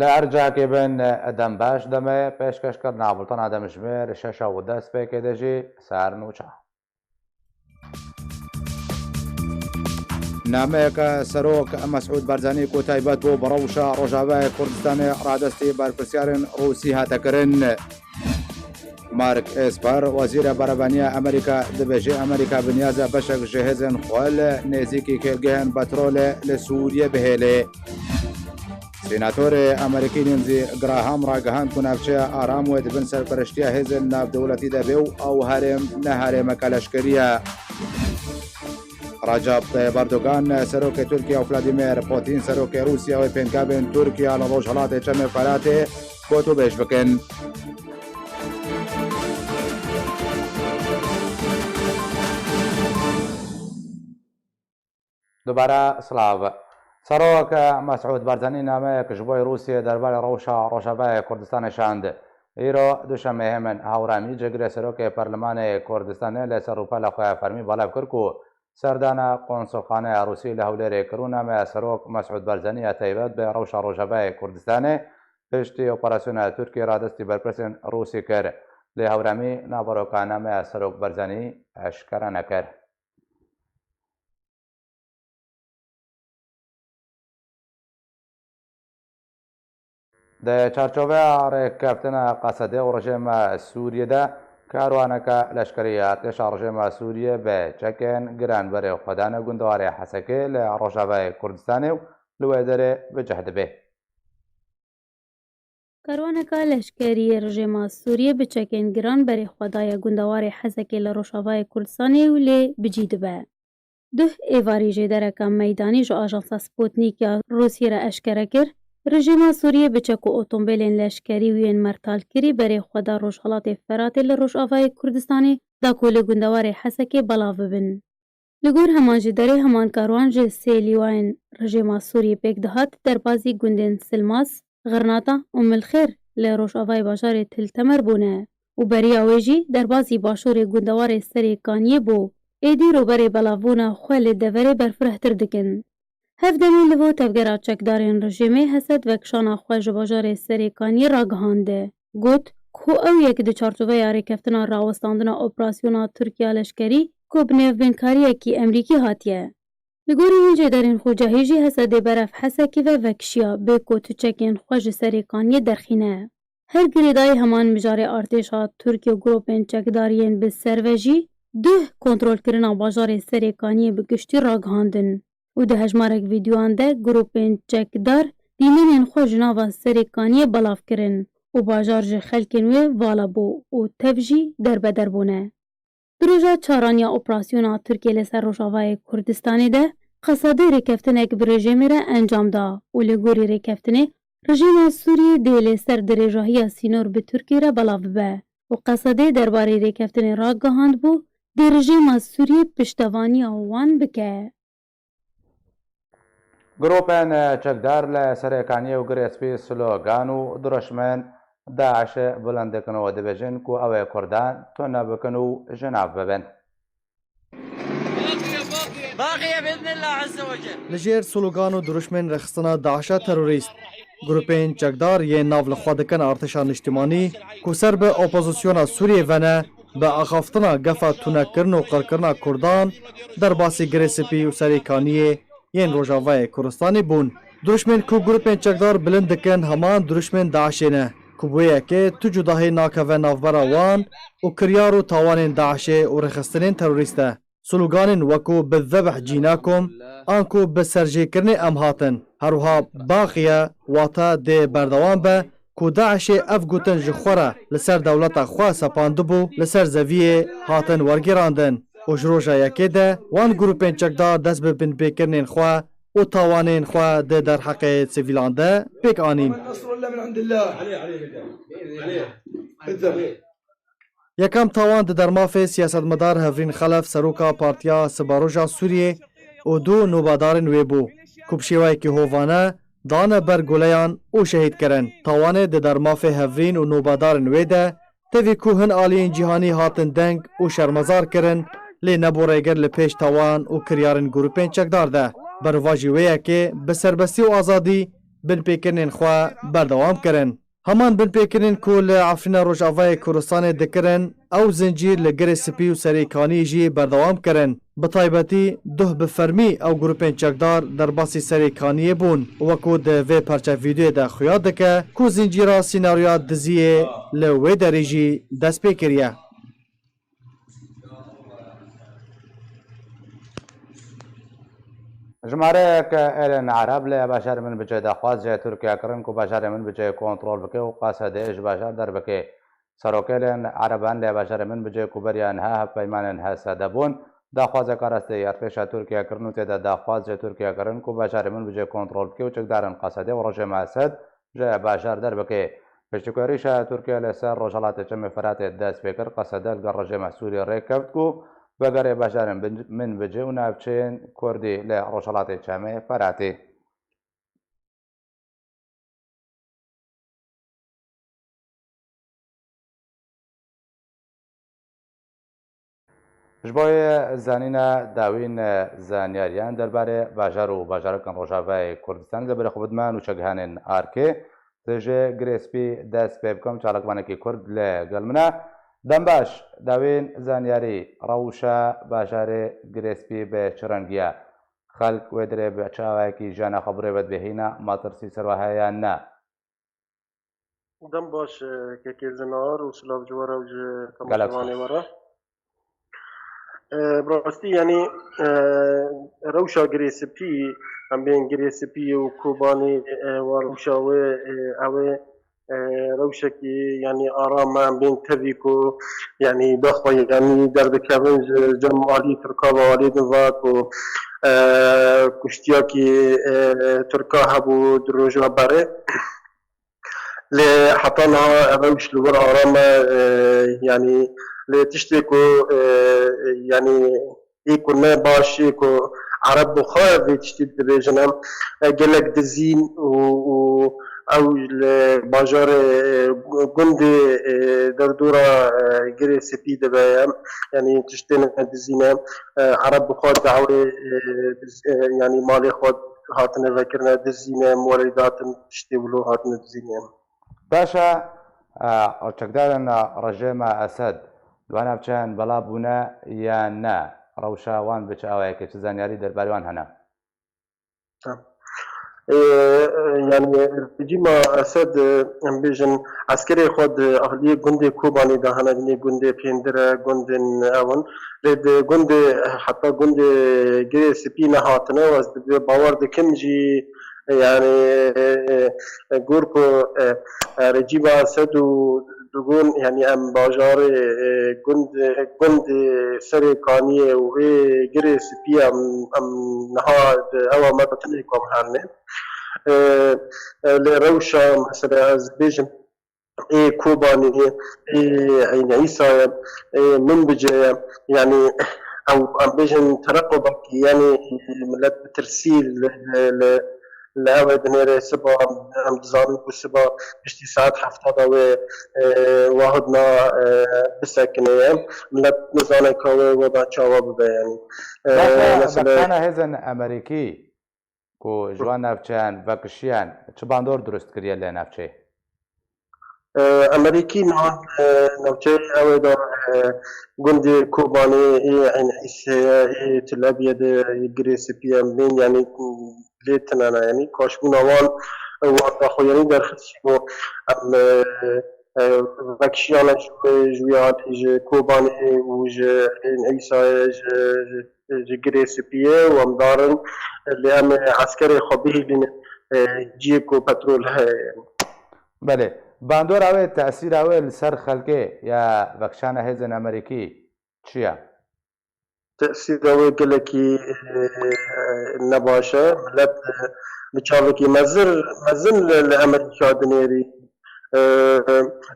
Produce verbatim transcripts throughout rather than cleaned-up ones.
Li her cihekê bin, dem baş, demê pêşkêşkirina bultena demjimêr şeş û dest pêkê de jî ser nûçe. Nameyeke Serok Mesûd Barzanî ku taybet bû bi rewşa Rojavayê Kurdistanê radestî berpirsiyarên Rûsî hate kirin. Mark Esper, Wezîra Berevanî ya Amerîka, dibêje Amerîka bi niyaz e beşek ji hêzên xwe li nêzîkî kêlgehên petrolê li Sûriyê bihêle. Senatorê Amerîkî Lindsey Graham ragihand ku navçeya Aram wê di bin serpereştiya hêzên navdewletî de be û ew herêm ne herêmeke leşkerî ye. Recep Tayyip Erdogan, serokê Tirkiye, û Vladimir Putin, serokê Rûsya wê pêngavên Tirkiye li Rojhilatê Çemê Feratê gotûbêj bikin. Dubare silav. Serok Mesûd Barzanî nameyek ji bo Rûsiyê derbarê rewşa Rojavayê Kurdistanê şand. Îro duşemê hêmin Hewramî cihgirê serokê Perlemanê Kurdistanê li ser rûpela xwe ya fermî belav kir ku serdana konsulxaneya Rûsî li Hewlêrê kir û nameya Serok Mesûd Barzanî ya taybet bi rewşa Rojavayê Kurdistanê piştî operasyona Tirkiyê radestî berpirsên Rûsî kir. Lê Hewramî naveroka nameya Serok Barzanî eşkere nekir. Di çarçoveya rêkeftina Qesedê û rejêma Sûriyê de, karwaneke leşkerî ya artêşa rejêma Sûriyê bi çekên giran berê xwe dane gundewarê Hesekê li Rojavayê Kurdistanê û li wê derê bi cih dibe. Karwaneka leşkerî yê rejêma Sûriyê bi çekên giran berê xwe daye gundewarê Hesekê li Rojavayê Kurdistanê û lê bi cî dibe. Duh êvarî jêdereka meydanî ji ajansa Sputnik ya Rûsî re eşkere kir, rejîma Sûriyê bi çek û otombêlên leşkerî û yên mertalkirî berê xwe da Rojhilatê Feratê li Rojavayê Kurdistanê da ku li gundewarê Hesekê belav bibin. Li gor heman jêderê, heman karwan ji sê lîwayên rejîma Sûriyê pêk dihat, derbazî gundên Silmas, Xirnata û Milxêr li rojavayê bajarê Til Temer bûne û beriya wê jî derbazî başûrê gundewarê Serê Kaniyê bû. Êdî rûberê belavbûna xwe li deverê berfirehtir dikin. Hevdemê li bo tevgera çekdarên rejîmê Hesed vekişana xwe ji bajarê Serê Kaniyê ragihand. Got ku ew yek di çarçoveya rêkeftina rawestandina operasyona Tirkiya leşkerî ku bi nêvbênkariyekî Emrîkî hatiye. Li gorî hin jêderên xwecehî jî Hesedê berev Hesekê ve vekişiya bê ku tu çekên xwe ji Serê Kaniyê derxîne. Her girêdayî heman mijarê artêşa Tirkiye û grûpên çekdar yên bi servejî duh kontrolkirina bajarê Serê Kaniyê bi giştî ragihandin û di hejmarek vîdeoyan de grûpên çekdar dîmenên xwe ji nava Serê Kaniyê belav kirin û bajar ji xelkên wê vala bû û tev jî derbeder bûne. Di roja çaran ya operasyona Tirkiye li ser Rojavayê Kurdistanê de Qesedê rêkeftinek bi rejêmê re encam da û li gorî rêkeftinê rejîma Sûriyê dê li ser dirêjahiya sînor bi Tirkiye re belav bibe û Qesedê derbarê rêkeftinê ragihandbû, dê rejîma Sûriyê piştevaniya wan bike. Grûpên çekdar li Serê Kaniyê û Girê Spî slogan û dirûşmên DAIŞê bilind dikin û dibêjin ku ew ê Kurdan tune bikin û ji nav bibin. Li jêr slogan û dirûşmên rêxistina DAIŞa terorîst, grûpên çekdar yên nav li xwe dikin artêşa niştimanî ku ser bi opozisyona Sûriyê ve ne, bi axaftina gefa tunekirin û qirkirina Kurdan derbasî Girê Spî û Serê Kaniyê yên Rojavayê Kurdistanê bûn. Dirûşmên ku grûpên çekdar bilind dikin heman dirûşmên DAIŞê ne ku bi wê yekê tu cudahî nakeve navbera wan û kiryar û tawanên DAIŞê û rêxistinên terorîst e. Sloganên wekû "Bi zebih cînakum" anku "Bi serjêkirinê em hatin", her wiha "Baqiye", wate dê berdewam be, ku DAIŞê ev gotin ji xwe re li ser dewleta xwe sepandibû, li ser zeviyê hatin wergêrandin û ji roja yekê de wan grûpên çekdar dest bi binpêkirinên xwe û tawanên xwe di derheqê sivîlan de pêk anîn. Yekem tawan di dermafê siyasetmedar Hevrîn Xelef, seroka Partiya Siberoja Sûriyê û du nobedarên wê bû, ku bi şêweyekî hovane dane ber guleyan û şehîd kirin. Tawanê di dermafê Hevrîn û nobedarên wê de, tevî ku hin aliyên cîhanî hatin deng û şermezar kirin, lê nebû rêgir li pêş tawan û kiryarên grûpên çekdar de. Berovajî wê yekê bi serbestî û azadî binpêkirinên xwe berdewam kirin. Heman binpêkirinên ku li Efrîna Rojavayê Kurdistanê dikirin, ew zincîr li Girê Spî û Serê Kaniyê jî berdewam kirin. Bi taybetî duh bi fermî ew grûpên çekdar derbasî Serê Kaniyê bûn. Wekû di vê parça vîdeoyê de xuya dike ku zincîra sînaryoya diziyê li wê derê jî dest pê kiriye. Jimareyek êlên Ereb li bajarê Minbicê daxwaz ji Tirkiye kirin ku bajarê Minbicê kontrol bike û Qesedê ji bajar derbike. Serokêlên Ereban li bajarê Minbicê ku beriya niha hevpeymanên H S D bûn, daxwazeke rastî artêşa Tirkiye kirin û tê de daxwaz ji Tirkiye kirin ku bajarê Minbicê kontrol bike û çekdarên Qesedê û rejîma Esed ji bajar derbike. Piştî ku êrîşa Tirkiye li ser rojhilatê Çemê Feratê dest pê kir, Qesede li gel rejîma Sûriyê rêkeft ku vegerê bajarên Bin-, Minbicê û navçeyên Kurdî li rojhilatê Çemê Feratê. Ji bo yê zanîna dawîn, e, zanyariyan derbarê bajar û bajarekên Rojavayê Kurdistanê li berê xwe bidime nûçegihanên Arkê. Di ji Girê Spî dest pê bikim, çalakvanekî Kurd li gel min e. Dem baş, dawîn zanyarî, rewşa bajarê Girê Spî bi çi rengî ye? Xelk wê derê bi çi awayekî jiyana xwe bi rê ve dibê hîna matirsî ser we heye yan ne? Dem baş, e, kekê Zinar û silav ji we re û ji Gelek temaşevanê spas. We re. E, bi rastî, yanî, e, rewşa Girê Spî, em bên Girê Spî û Kobanê, e, wa rewşa wê, e, ew ê, e, rewşekî, yanî aram e, em bên tevî ku, yanî daxwa, yanî derdikevin ji cem alî Tirka ve alî din ve ku, e, kuştiyakî, e, Tirka hebû di roja berê. Lê heta niha ev rewş li wir aram e, e, yanî lê tiştê ku, e, yanî ê ku ne baş ê ku Ereb bi xwe vê tiştê dibêjin em, e, gelek dizîn û, û ew li bajarê, e, gundê, e, derdora, e, Girê Spî dibe em, yanî tiştê ne dizîn e, e, Ereb bi xwe dawê, e, diz-, e, yanî malê xwe hatine vekirine dizîne, morê datin tiştê wilo hatine dizîne. Baş e, e, çekdarên rejîma Esed di wan navçeyan bela bûne yan ne? Rewşa wan bi çi awayekê, çi zanyarî derbarê wan hene? E, e, yanî rejîma Esed, e, em bêjin, eskerê xwe di aliyê gundê Kobanê de hene, binê gundê Pêndire, gundên ew in. Lê di gundê, heta gundê Girê Spî nehatine û ez dibe bawer dikim jî, yanî, e, e, gor ku, e, e, rejîma Esed û digon, yanî em bajarê, e, gund, gundê Serê Kaniyê û ê Girê Spî em, em niha di ewa me de tinê ku em herne. E, e, lê rewşa, mesela ez bêjim, ê Kobanê, ê Eyn Îsa ye, ê Minbicê ye. Yanî ew, em bêjin terequbekî, yanî milet bi tirsî li, li, li, li ew ê dinêre siba, em dizanin ku siba piştî saet hefta de wê, e, wahidna, e, bisekine ye. Milet nizane ka wê weda çawa bibe yanî. E, Baş e, mesela Bextana hêzên Amerîkî ku ji wan navçeyan vekişiyan, çi bandor dirust kiriye li navçeyê? E, Amerîkî niha, e, navçeyê ew ê de, e, gundê Kobanê, ê Eyn Îsê ye, ê Til Ebyedê, ê Girê Spî ye, em bên, yanî, lê tine ne, yanî kaşbûna wan, e, wan daxuyanî derxist jî ku em, e, e, vekişiyane ji wê, ji wî alî ji Kobanê û ji Eyn Îsayê, ji, ji, ji Girê Spî ye û em darin, e, lê em ê eskerê xwe bihêlînin, e, ciyê ku petrol heye. Belê. Bandora wê, tesîra wê li ser xelkê ya vekişana hêzên Amerîkî çi ye? Tesîra wê gelekî, e, nebaş e. Milet, e, bi çavekî mezir, mezin li, li Amerîka dinêrî. E,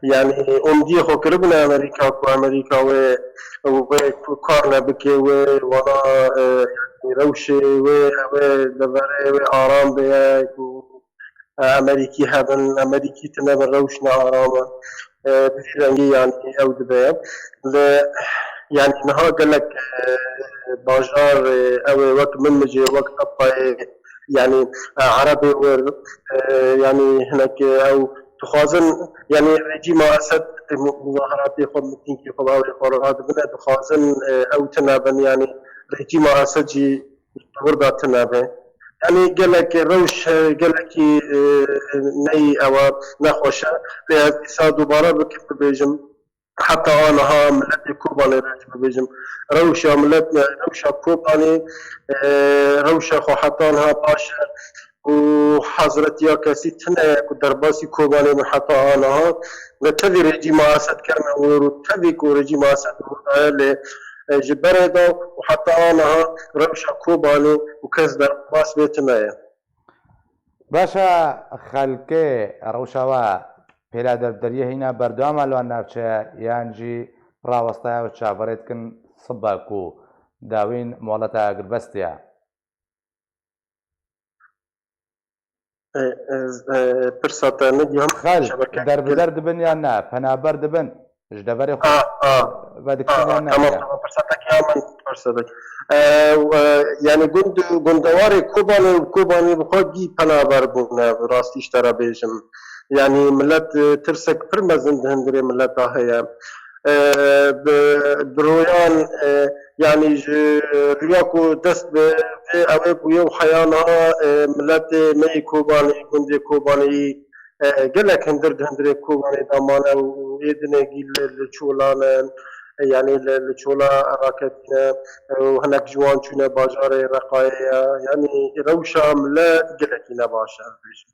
yanî umdiyê xwe kiribûne Amerîka ku Amerîka wê, wê ku kar nebike, wê wana, e, yanî rewşê wê, ew ê deverê wê aram beye ku e, Amerîkî hebin, Amerîkî tune bin rewş ne aram e. E, bi vî rengî yanî ew dibe. Li, yanî niha gelek, e, bajar, e, ew ê wek Minbicê, wek Qepayê, yanî, e, Erebê wir, e, yanî hinek, e, ew dixwazin, yanî rejîma Esed, e, mu-, muzaheratê xwe, mitîngê xwe, bi awê xwe radibine, dixwazin, e, ew tune bin, yanî rejîma Esed jî di wir de tune be. Yanî gelek rewş, e, gelekî, e, neyî ewa nexweş e. Lê ez dîsa dubare bikim bibêjim, heta aniha miletê Kobanê re jî bibêjim. Rewşa milet, rewşa Kobanê, e, rewşa xwe heta aniha baş e û hezretiya kesî tune ye ku derbasî Kobanê bin heta aniha. Ve tevî rejîma Esed keme wir û tevî ku rejîma Esed wir daye lê, e, ji berê da û heta aniha rewşa Kobanê û kes derbas bê tune ye. Baş e, xelkê rewşa we pêla derbderiyê hîna berdewam e li wan navçe yan jî rawestaya û çaverê dikin sibe ku dawîn mohleta girbestê ye? E, e, e, pirsa te negiham. Xelk şebeke derbider dibin yan ne? Penaber dibin? Ji deverê xwe A, a, vedikirin a, yan ne? Tamam, tamam, pirsa te ya min, pirsa te. E, e, yani gund, gundewarê Kobanê û Kobanê bi xwe gî penaber bûne, rastî ji te re bêjim. Yani millet, e, tirsek pir mezin di hundirê mileta heye. E, bi, bi royan, e, yani ji riya ku dest bi vê ew ê bûye û heyana, e, miletê me yê Kobanê, gundê Kobanê, e, gelek hundir di hundirê Kobanê de mane û ê dinê gî li, li çolan in, e, yani li, li çola raketîne, e, û hinek ji wan çûne bajarê Reqayê ye. Yani rewşa milet gelekî ne baş e, ez bêjim.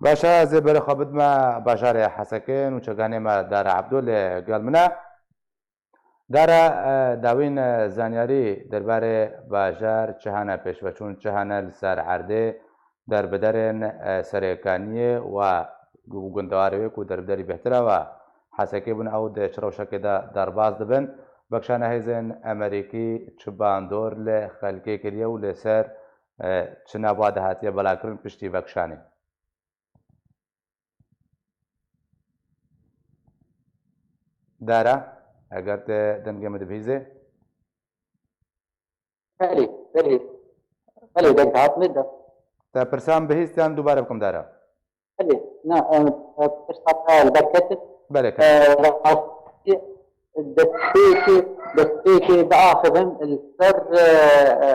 Baş e, ez ê berê xwe bidime bajarê Hesekê, nûçeganê me Dara Ebdo li gel min e. Dara, e, dawîn, e, zanyarî derbarê bajar çi hene pêşveçûn, çi hene li ser erdê, derbiderên, e, serêkaniyê we û gundewarê wê ku derbiderî bêhtir e we Hesekê bûn, ew di çi rewşekê de derbas dibin? Vekşana hêzên Emerîkî çi bandor li xelkê kiriye û li ser, e, çi nava de hatiye belakirin piştî vekşanê? Dara, eger te dengê min dibihîzê. Belê, belê. Belê, deng hat min de. Te pirsan bihîstiyan dubare bikim, Dara. Belê, na, e, e, pirsa te li ber ketin. Belê, E, rastî, destpêkê, destpêkê biaxivim li ser, e, e,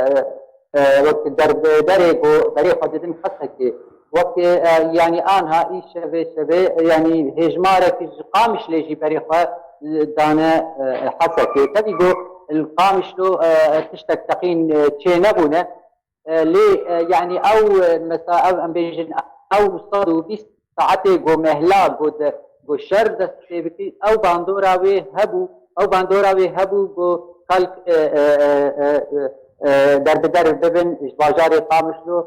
e, wek derbiderê ku berê xwe didin Hesekê. Wek, e, yanî anha îşevê şevê, e, yanî hêjmarek ji Qamişlê jî berê xwe, e, dane, e, Hesekê. Tevî ku li Qamişlo, e, tiştek teqîn, e, çênebûne. E, lê, e, yanî ew, e, mesela ew em bêjin ew sed û bîst saetê ku mehla ku de, ku şer dest pê bikî, ew bandora wê hebû, ew bandora wê hebû ku xelk, e, e, e, e, e, e, derbider bibin ji bajarê Qamişlo,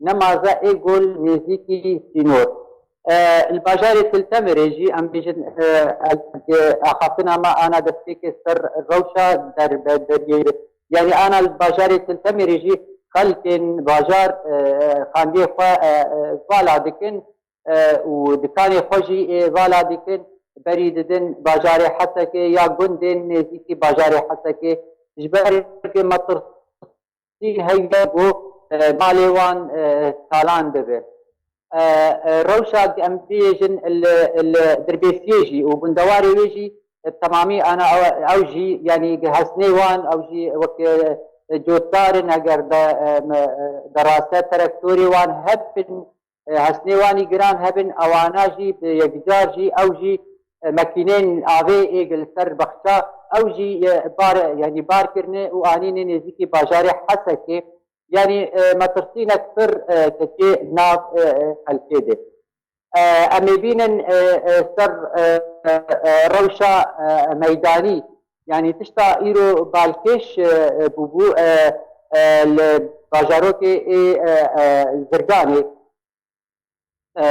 nemaze ê gol nêzîkî sînor. E, li bajarê Til Temirê jî em bêjin, e, e, axaftina me ana destpêkê ser rewşa derbe-, deriyê. Yanî ana li bajarê Til Temirê jî xelkên bajar, e, e, xandiyê xwe, e, e, vala dikin, e, û dikanê xwe jî, e, vala dikin, berî didin bajarê Hesekê ya gundên nêzîkî bajarê Hesekê. Ji ber ku metirsî heye ku, e, malê wan, e, talan bibe. E, e, rewşa em bêjin li, li Dirbêsiyê jî û gundewarê wê jî, e, temamî ana ew, ew jî, yanî hesnê wan, ew jî wek, e, cotdar in, eger de, e, me, e, de raste traktorê wan hebin, e, hesnê wanî giran hebin, ewana jî bi yekcar jî, ew jî, e, mekînên avê ê li ser bexça, ew jî, e, bar, yanî bar kirine û anîne nêzîkî bajarê Hesekê. Yanî, e, metirsînek pir, e, ketê nav, e, e, xelkê de. E, em ê bînin, e, e, ser, e, e, e, rewşa, e, meydanî. Yanî tişta îro balkêş, e, e, bûbû, e, e, li bajarokê ê, e, e, Zirganê. E,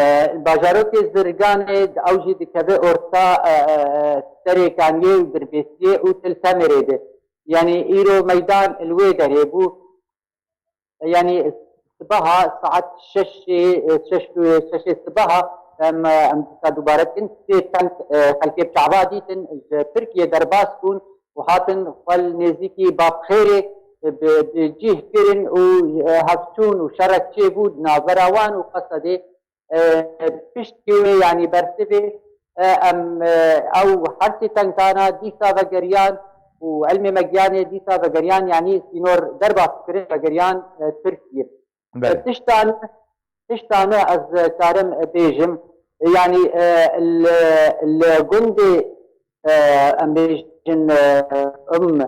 bajarokê Zirganê ew jî dikeve orta, e, e, e, Serêkaniyê û Dirbêsiyê û Til Temirê de. Yanî îro meydan li wê derê bû. Yanî sibeha saet şeşê, şeş, şeşê sibeha em, em dîsa dubare dikin, sê tank, e, xelkê bi çava dîtin, ji Tirkiye derbas bûn û hatin xwe li nêzîkî Babxêrê, bi, bi cih kirin û, e, hevçûn û şerek çêbû di navbera wan û Qesedê. E, piştî wê, yanî bersivê, e, em, e, ew her sê tengtana dîsa vegeriyan û ilmê me giyanê dîsa vegeriyan, yanî sînor derbas kirin, vegeriyan, e, Tirkiyê. Belê. E, tiştan, tiştan ez karim bêjim, e, yanî, e, li, li gundê, e, em bêjin, e, Um,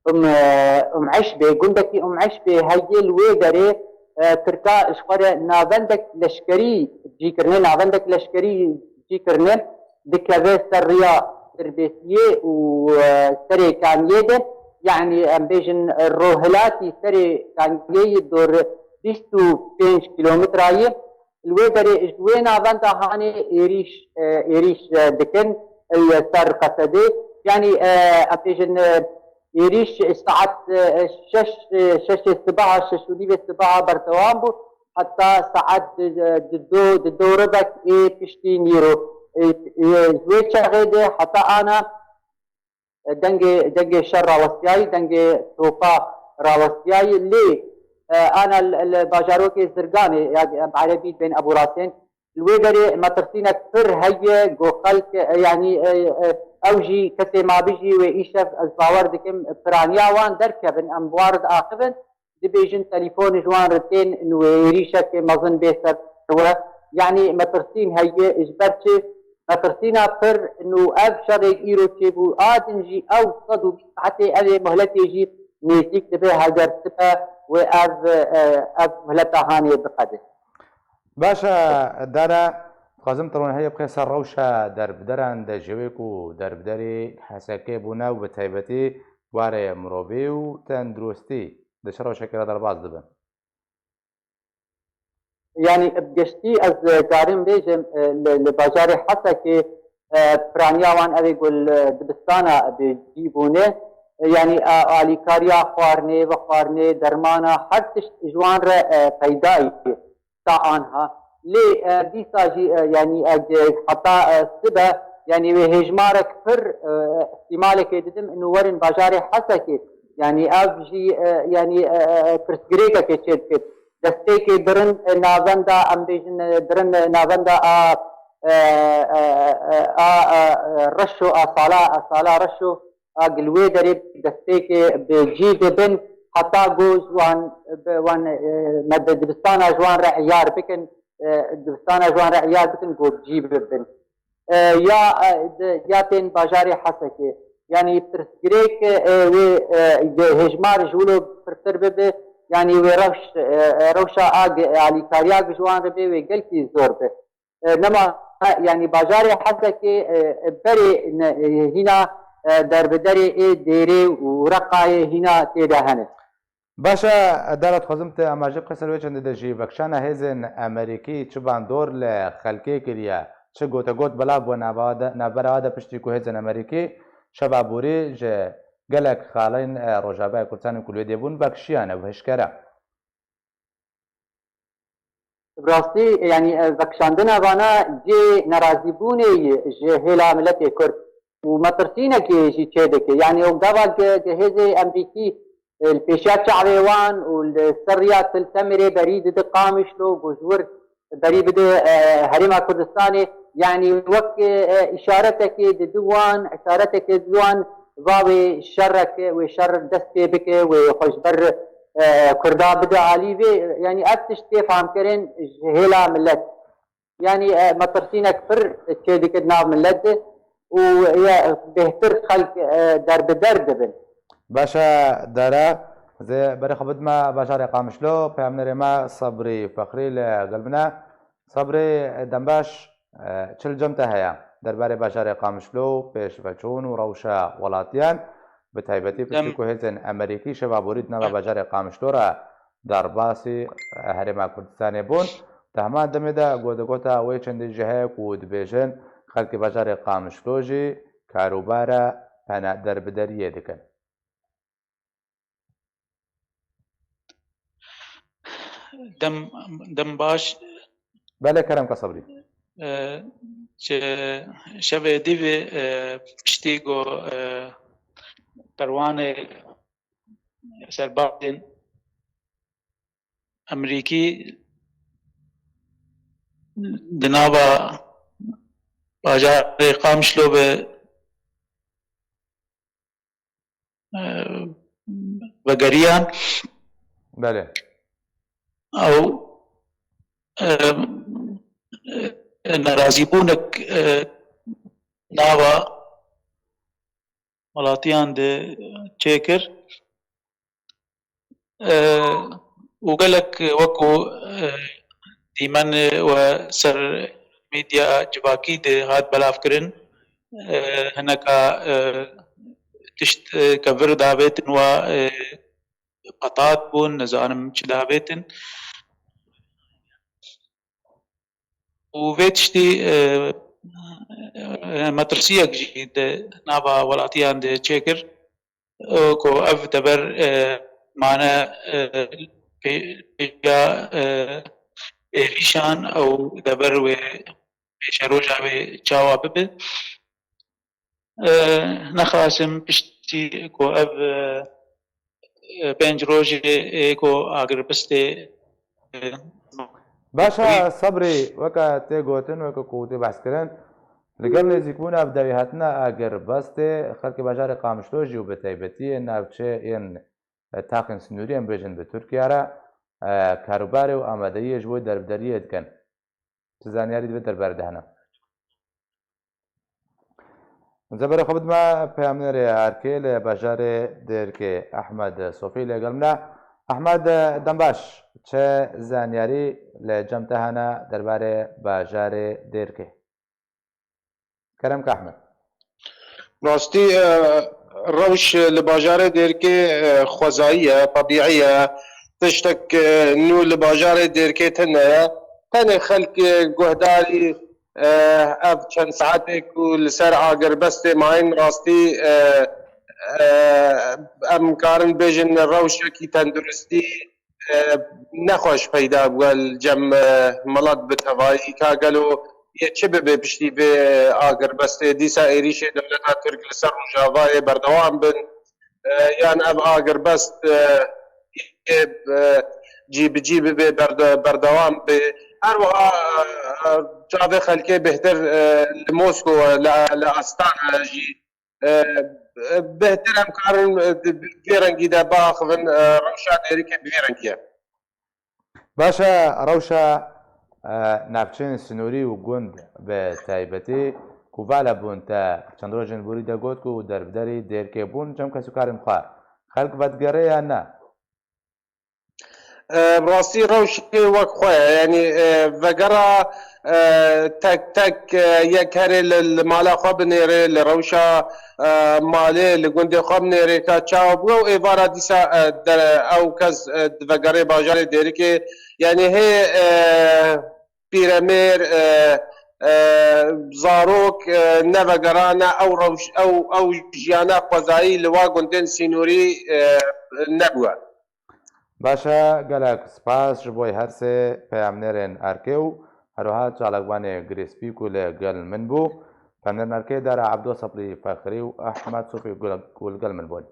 Um, e, Um Eşbê, gundekî Um Eşbê heye li wê derê, e, Tirka ji xwe re navendek leşkerî cî kirine, navendek leşkerî cî kirine, dikeve ser riya Dirbêsiyê û, e, serê Kaniyê de, yanî em bêjin rohilatî serê Kaniyê yê dor bîst û pênc kîlometrayê. Li wê derê ji wê navenda hanê êrîş, e, êrîş, e, dikin li ser Qesedê. Yanî, e, em bêjin, e, êrîş saet, e, şeş, e, şeşê sibaha, şeş û nîvê sibaha berdewam bû. Heta saet di, di do, di do ribek ê piştî nîro. E, e, ji wê çaxê de heta ana, e, dengê, dengê şer rawestiyayî, dengê topa rawestiyayî. Lê, e, ana li, li bajarokê Zirganê, ya em erebî dibên Ebû Rasên, li wê derê metirsînek pir heye, ku xelk, e, yanî, e, e, ew jî kesê mabijî wê îşev, ez bawer dikim, piraniya wan derkevin, em bi wan re diaxivin, dibêjin telefon ji wan re tên, nû êrîşeke mezin bê ser we. Yanî metirsîn heye, ji ber çi? Metirsîna pir, nû ev şerê îro çêbû, a din jî ew sed û bîst saetê, ev ê muhletê jî nêzîk dibe, heger sibe wê ev, e, ev muhleta hanê biqede. Baş e, Dara, dixwazim tu ronahiyê bixê ser rewşa derbideran de, ji wê ku derbiderê Hesekê bûne û bi taybetî warê mirovî û tenduristî di çi rewşekê re derbas dibin? Yanî bi giştî ez, e, karim bêjim, e, li, li bajarê Hesekê, e, piraniya wan ev ê ku li dibistana bi cî bûne, e, yanî, e, alîkariya xwarinê, vexwarinê, dermana, her tişt ji wan re, e, peyda ye. Ta anha. Lê, e, dîsa jî, e, yanî, e, heta, e, sibe, yanî wê hêjmarek pir, e, îhtimalekê didim, inu werin bajarê Hesekê. Yanî ev jî, e, yanî, e, e, e, pirsgirêkekê çêdike. Destpêkê dirin, e, navenda, em bêjin, e, dirin, e, navenda a, e, e, e, a, e, e, Reşo, a sala, a sala Reşo, a gi li wê derê destpêkê bi cî dibin, heta ku ji wan, bi wan, e, me di dibistana ji wan re eyar bikin, e, dibistana ji wan re eyar bikin ku bi cî bibin. E, ya, e, di, ya tên bajarê Hesekê. Yanî pirsgirêk, e, wê, e, di hêjmar ji wilo pirtir bibe, yanî wê rewş, e, e, rewşa a gi-, alîkariya gi ji wan re bê wê gelkî zor be. E, nema, yanî bajarê Hesekê, e, e, berê ne, e, hîna, e, derbiderê ê Dêrê û Reqayê hîna tê de hene. Baş e, Dara, dixwazim tu amaje bixî ser wê çendê de jî vekişana hêzên Amerîkî çi bandor li xelkê kiriye, çi gotegot belav bû nava de, navbera de piştî ku hêzên Amerîkî şeva borî ji gelek xalên, e, Rojavayê Kurdistanê ku li wê dê bûn vekişiyane û hişkere. Bi rastî, yanî, e, vekişandina vana cihê nerazîbûnê ye ji hêla miletê Kurd. Û metirsînekê jî çêdike. Yanî, ew gava ge, ge hêzê Amerîkî, e, li pêşiya çavê wan û li ser riya Til Temirê berî dide Qamişlo, ku ji wir berî bide, e, Herêma Kurdistanê. Yanî, wek, e, îşaretekê dide wan, îşaretekê dide wan, va wê şereke, wê şer dest pê bike, wê xwe ji ber, e, Kurda bide alî vê. Yanî, ev tişt tê famkirin ji hêla milet. Yanî, e, metirsînek pir çêdike di nav milet de û ye bêhtir xelk, e, derbider dibin. Baş e, Dara, ez ê berê xwe bidime bajarê Qamişlo, peyamnerê me Sebrî Fexrî li gel min e. Sebrî, dembaş, e, çi li cem te heye derbarê bajarê Qamişlo, pêşveçûn û rewşa welatiyan, bi taybetî piştî Dem- ku hêzên Amerîkî şeva borî di nava bajarê Qamişlo re derbasî, e, Herêma Kurdistanê bûn. Di heman demê de gotegota wê çendî jî heye ku dibêjin xelkê bajarê Qamişlo jî karûbara pena derbideriyê dikin. Dem, dem baş. Belê, kerem ke Sebrî. E, çi, şevê dîvê, e, piştî ku, e, perwanê serbazên Amerîkî di nava bajarê Qamişlo ve, e, vegeriyan. Belê. Ew, e, e, nerazîbûnek, e, nava welatiyan de çêkir. E, û gelek wekû, e, dîmen we ser medya civakî de hat belavkirin, e, hineka, e, tişt, e, ke vir davêtin wa, e, petat bûn, nizanim çi davêtin. Û vê tiştî, e, e, metirsiyek jî di nava welatiyan de çêkir, e, ku ev dever, e, mane, e, pê-, pêşiya, e, êrîşan ew dever wê pêşeroja wê çawa bibe. E, nexasim piştî ku ev, e, e, pênc rojê ê ku agirbistê, e, Baş e, Sebrî, weke tê gotin, weke ku tê behs kirin, li gel nêzîkbûna ev dawî hatina agirbestê, xelkê bajarê Qamişlo jî û bi taybetî navçeyên taxên sinûrî, em bêjin bi Tirkiye re, e, karûbarê û amadeyiyê ji bo derbderiyê dikin. Çi zanyarî di vê derbarê de hene? Ji ber xwe bidime peyamnêrê erkê li bajarê Dêrkê Ehmed Sofî lê gel min e. Ehmed, dem baş. Çi zanyarî li cem te hene derbarê bajarê Dêrkê? Kerem ke Ehmed. Rastî, e, rewş li bajarê Dêrkê, e, xwezayî ye, tebîî ye. Tiştek, e, nû li bajarê Dêrkê tune ye. Tenê xelk, e, guhdarî, e, ev çend saetê ku li ser agirbestê mayîn rastî, e, e, em karin bêjin rewşekî tenduristî, e, nexweş peyda bûye li cem, e, milet bi tevayî. Ka gelo yê çi bibe piştî vê agirbestê? Dîsa êrîşê dewleta Tirk li ser Rojavayê berdewam bin, e, yan ev agirbest, e, yê, e, cî bi cî bibe, berde-, berdewam be? Her wiha, e, e, çavê xelkê bêhtir, e, li Moskow, li, li Astana jî e, e, bêhtir em karin, e, di vê rengî de biaxivin, e, rewşa Dêrikê bi vê rengî ye. Baş e, rewşa, e, navçeyên sinûrî û gund bi taybetî ku vala bûn te çend rojên borî de got ku derbderî Dêrikê bûn, çem kesûkarên xwe xelk vedigere yan ne? E, bi rastî rewşê wek xwe ye. Yanî, e, vegera, e, tek tek, e, yek herê li, li mala xwe binêrê, li rewşa, e, malê, li gundê xwe binêrê ka çawa bûye û êvara dîsa, e, de, ew kes, e, divegerê bajarê Dêrikê. Yanî hê, e, pîremêr, e, e, zarok, e, nevegerane ew rewş-, ew, ew jiyana xwezayî li wa gundên sînorî, e, nebûye. Baş e, gelek spas ji bo her sê peyamnêrên erkê û herwiha çalakvanê Girê Spî ku li gel min bû. Peyamnêrên erkê Dara Ebdo, Sebrî Fexrî û Ehmed Sofî ku li gel min bûn.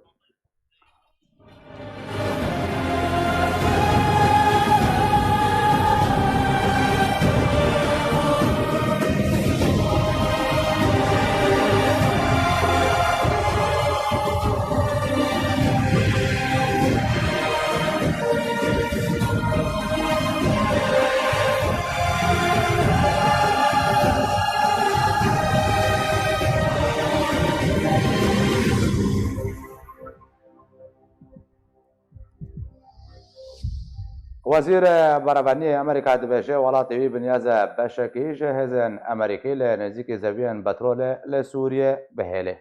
Wezîrê Berevaniyê Amerîka dibêje, welatê wî bi niyaz e beşekî ji hêzên Amerîkî li nêzîkî zeviyên petrolê li Sûriyê bihêlê.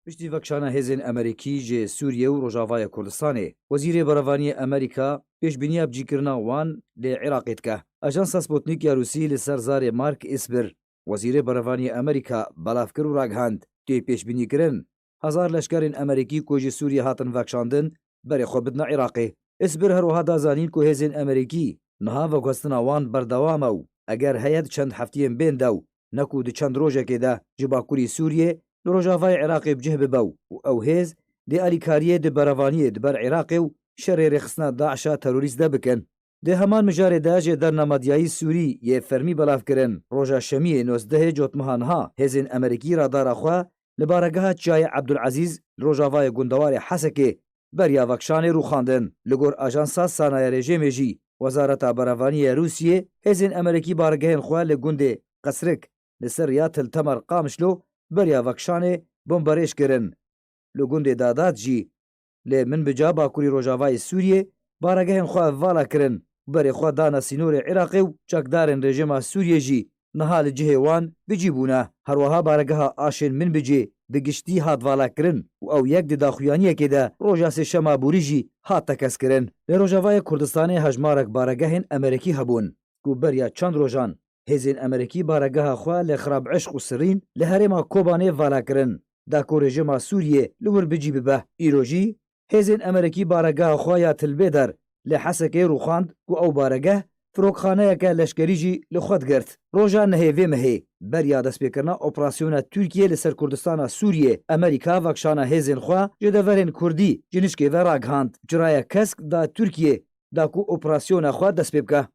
Piştî vekişana hêzên Amerîkî ji Sûriye û Rojavaya Kurdistanê, Wezîrê Berevaniyê Amerîka pêşbîniya bicîkirina wan li Iraqê dike. Ajansa Sputnik ya Rûsî li ser zarê Mark Esper, Wezîrê Berevaniyê Amerîka, belav kir û ragihand, tê pêşbînîkirin hezar leşkerên Amerîkî ku ji Sûriyê hatin vekişandin, berê xwe bidine Iraqê. Esper her wiha da zanîn ku hêzên Amerîkî niha veguhestina wan berdewam e û eger heye di çend heftiyên bên de û ne ku di çend rojekê de ji bakurî Sûriyê li rojavayê Iraqê bi cih bibe û ew hêz dê alîkariyê di berevaniyê di ber Iraqê û şerê rêxistina DAIŞ'a terorîst de bikin. Di heman mijarê de jê derna medyayî Sûrî yê fermî belav kirin. Roja Şemiyê nozdehê Cotmeha niha hêzên Amerîkî radara xwe li baregeha Çiyayê Ebdulezîz li rojavayê gundewarê Hesekê beriya vekşanê rûxandin. Li gor ajansa Sanaya Rejêmê jî, Wezareta Berevaniyê ya Rûsiyê hêzên Amerîkî baregehên xwe li gundê Qesrik li ser riya Til Temer Qamişlo beriya vekşanê bomberêj kirin. Li gundê Dadat jî li Minbica bakurî rojavayê Sûriyê baregehên xwe vala kirin û berê xwe dane sînorê Iraqê û çekdarên rejîma Sûriyê jî niha li cihê wan bi cî bûne. Herweha baregeha Aşên Minbicê bi giştî hat vala kirin û ew yek di daxuyaniyekê de roja sêşema borî jî hat tekez kirin. Li Rojavayê Kurdistanê hejmarek baregehên Amerîkî hebûn ku beriya çend rojan hêzên Amerîkî baregeha xwe li Xirab Eşq û Sirîn li herêma Kobanê vala kirin, da ku rejîma Sûriyê li wir bi cî bibe. Îro jî hêzên Amerîkî baregeha xwe ya Til Bêder li Hesekê rûxand ku ew baregeh firokxaneyeke leşkerî jî li xwe digirt. Roja nehê vê mehê beriya destpêkirina operasyona Tirkiyê li ser Kurdistana Sûriyê, Amerîka vekşana hêzên xwe ji deverên Kurdî ji nişkê ve ragihand. Cirayek kesk da Tirkiyê da ku operasyona xwe dest pê bike.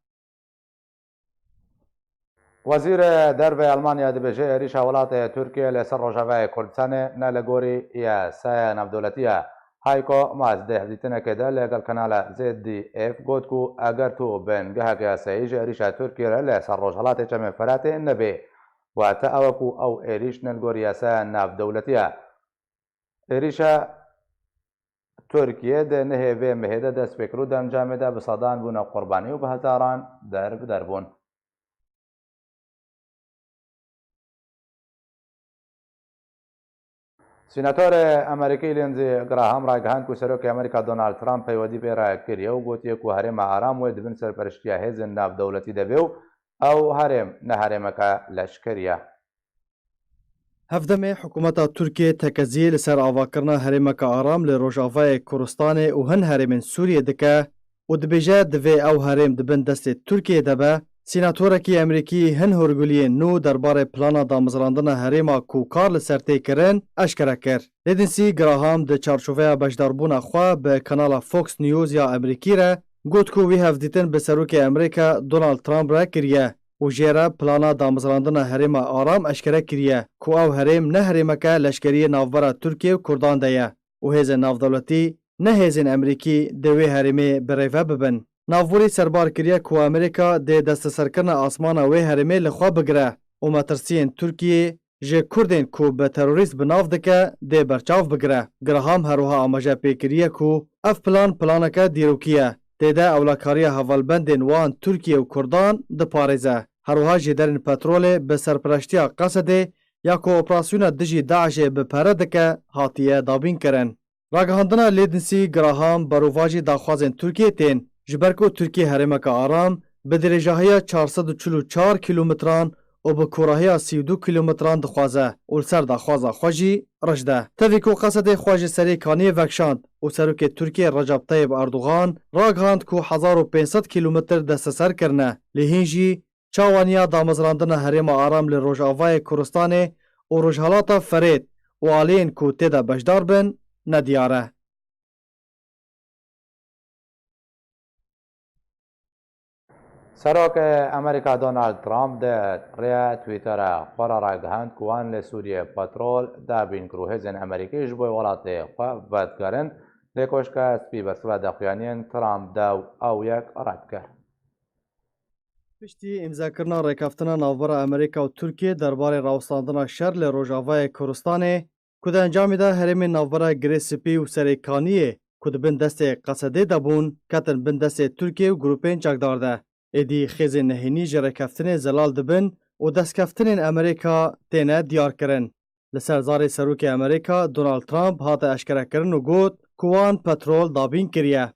Wezîrê Derve Almanya dibêje êrîşa welatê Tirkiye li ser Rojavayê Kurdistanê ne li gorî yasaya navdewletî ye. Heiko Maas di hevdîtinekê de li gel kanala Z D F got ku eger tu bingeheke yasayî ji êrîşa Tirkiye re li ser Rojhelatê Çemê Feratê nebê, wate ew e ku ew êrîş ne li gorî yasaya navdewletî ye. Êrîşa Tirkiye di nehê vê mehê de dest pê kir û di encamê de bi sedan bûne qurbanî û bi hezaran derbider bûn. Sînatorê Amerîkî Lindsey Graham ragihand ku Serokê Amerîka Donald Trump peywendî pê re kiriye û gotiye ku herêma aram wê di bin serperiştiya hêzên navdewletî de be û ew herêm ne herêmeke leşkerî ye. Hevdemê hikûmeta Tirkiyê tekeziyê li ser avakirina herêmeke aram li Rojavayê Kurdistanê û hin herêmên Sûriyê dike û dibêje divê ew herêm di bin destê Tirkiyê de be. Sînatorekî Amerîkî hin hûrguliyên nû derbarê plana damezrandina herêma ku kar li ser tê kirin eşkere kir. Lêdinsî Graham di çarçoveya beşdarbûna xwe bi kanala Fox News ya Amerîkî re got ku wî hevdîtin bi Serokê Amerîka Donald Trump re kiriye û jê re plana damezrandina herêma aram eşkere kiriye ku ew herêm ne herêmeke leşkerî yê navbera Tirkiye û Kurdan de ye û hêzên navdewletî ne hêzên Amerîkî dê wê herêmê birêve bibin. Navborî serbar kiriye ku Amerîka dê desteserkirina asmana wê herêmê li xwe bigire û metirsiyên Tirkiyê ji Kurdên ku bi terorîst bi nav dike dê berçav bigire. Graham herwiha amaje pê kiriye ku ev plan planeke dîrokî ye. Tê de ewlekariya hevalbendên wan Tirkiye û Kurdan diparêze. Herwiha jêderên petrolê bi serpereştiya Qesedê ya ku operasyona dijî DAIŞê bi pere dike hatiye dabînkirin. Ragihandina Lêdinsî Graham berovajî daxwazên Tirkiyê tên, ji ber ku Tirkiye herêmeke aram bi dirêjahiya çar sed û çil û çar kîlometran û bi kûrahiya sî û du kîlometran dixwaze û li ser daxwaza xwe jî rijd e. Tevî ku Qesedê xwe ji Serê Kaniyê vekşand û Serokê Tirkiyê Recep Tayyip Erdogan ragihand ku hezar û pênc sed kîlometr desteser kirine, lê hîn jî çawaniya damezrandina herêma aram li Rojavayê Kurdistanê û Rojhelata Ferêt û aliyên ku tê de beşdar bin nediyar e. Serokê Amerîka Donald Trump di rêya Twitter-a xwe re ragihand ku wan li Sûriyê petrol dabîn kir û hêzên Amerîkî ji bo welatê xwe vedigerin. Lê Koşka Spî bersiva daxuyaniyên Trump da û ew yek red kir. Piştî îmzakirina rêkeftina navbera Amerîka û Tirkiyê derbarê rawestandina şer li Rojavayê Kurdistanê, ku di encamê de herêmên navbera Girê Spî û Serê Kaniyê, ku di bin destê Qesedê de bûn, ketin bin destê Tirkiyê û grûpên çekdar de. Êdî xêzên nehênî ji rêkeftinê zelal dibin û destkeftinên Amerîka têne diyarkirin. Li ser zarê Serokê Amerîka Donald Trump hate eşkerekirin û got ku wan petrol dabîn kiriye.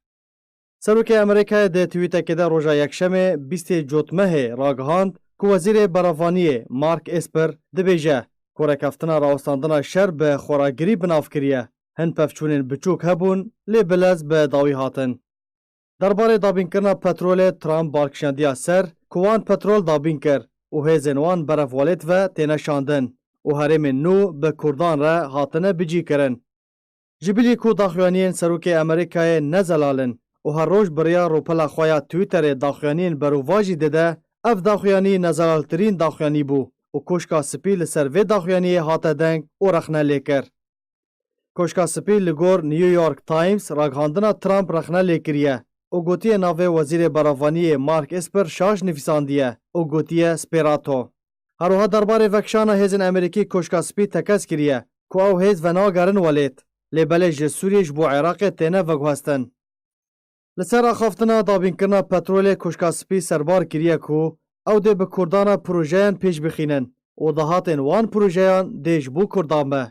Serokê Amerîkayê di twîtekê de roja Yekşemê bîstê Cotmehê ragihand ku Wezîrê Berevaniyê Mark Esper dibêje ku rêkeftina rawestandina şer bi xweragirî bi nav kiriye. Hin pevçûnên biçûk hebûn, lê bi lez bi dawî hatin. Derbarê dabînkirina petrolê Trump bar kişandiya ser ku wan petrol dabîn kir û hêzên wan berevwelêt ve têne şandin û herêmên nû bi Kurdan re hatine bicîkirin. Ji bilî ku daxuyaniyên Serokê Amerîkayê ne zelal in û her roj bi riya rûpela xwe ya Twitterê daxuyaniyên berovajî dide, ev daxuyanî nezelaltirîn daxuyanî bû û Koşka Spî li ser vê daxuyaniyê hate deng û rexne lê kir. Koşka Spî li gor New York Times ragihandina Trump rexne lê kiriye û gotiye navê Wezîrê Berevaniyê Mark Esper şaş nivîsandiye û gotiye spêrato. Her wiha derbarê vekişana hêzên Amerîkî Koşka Spî tekez kiriye ku ew hêz venagerin welêt, lê belê ji Sûriyê ji bo Iraqê têne veguhestin. Li ser axaftina dabînkirina petrolê Koşka Spî serbar kiriye ku ew dê bi Kurdan re projeyan pêş bixînin û dahatên wan projeyan dê ji bo Kurdan be.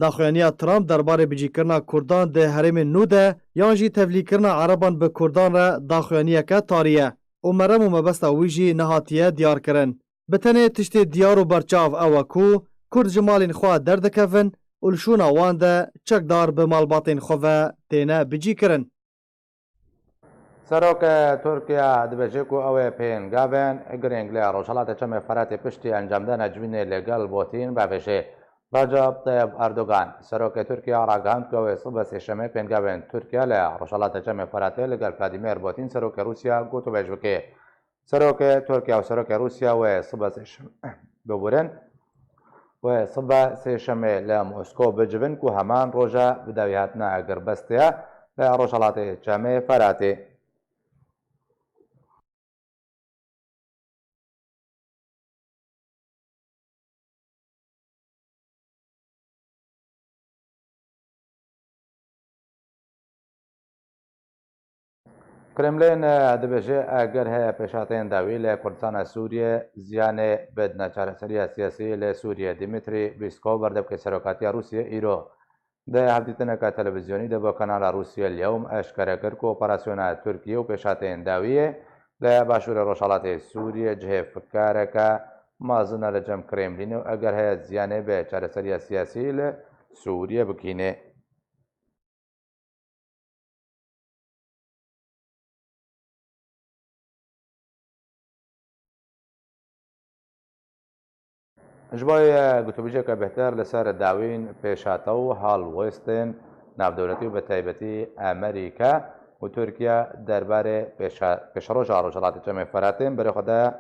Daxuyaniya Trump derbarê bicîkirina Kurdan di herêmên nû de yan jî tevlîkirina Ereban bi Kurdan re daxuyaniyeke tarî ye û merem û mebesta wî jî nehatiye diyarkirin. Bi tenê tiştê diyar û berçav ew e ku Kurd ji malên xwe derdikevin û li şûna wan de çekdar bi malbatên xwe ve têne bicîkirin. Serokê Tirkiye dibêje ku ew ê pêngavên girîng li Rojhilatê Çemê Feratê piştî encamdana civînê li gel Putin vebêje. Recep Tayyip Erdogan, serokê Tirkiye ragihand ku ew ê sibe sêşemê pêngavên Tirkiye li Rojhilatê Çemê Feratê li gel Vladimir Putin, serokê Rûsya, gotûbêj bike. Serokê Tirkiye û serokê Rûsya wê sibe sêşemê, biborin, wê sibe sêşemê li Moskow bicivin ku heman roja bi dawî hatina agirbestê ye li Rojhilatê Çemê Feratê. Kremlin, e, dibêje, eger heye pêşhateyên dawî li Kurdistana Sûriyê ziyanê bidine çareseriya siyasî li Sûriyê. Dmitry Peskov, berdevkê serokatiya Rûsiyê, îro di hevdîtineke televîzyonî de bo kanala Rûsiyê El Yewm eşkere kir ku operasyona Tirkiyê û pêşhateyên dawiyê li başûrê rojhilatê Sûriyê cihê fikareke mezin e li cem Kremlînê û eger heye ziyanê bi çareseriya siyasî li Sûriyê bikîne. Ji bo, e, gotûbêjeke bêhtir li ser dawîn pêşhate û halwêstên navdewletî û bi taybetî Amerîka û Tirkiye derbarê pêşa-, pêşeroja Rojhilatê Çemê Feratê, berê xwe de,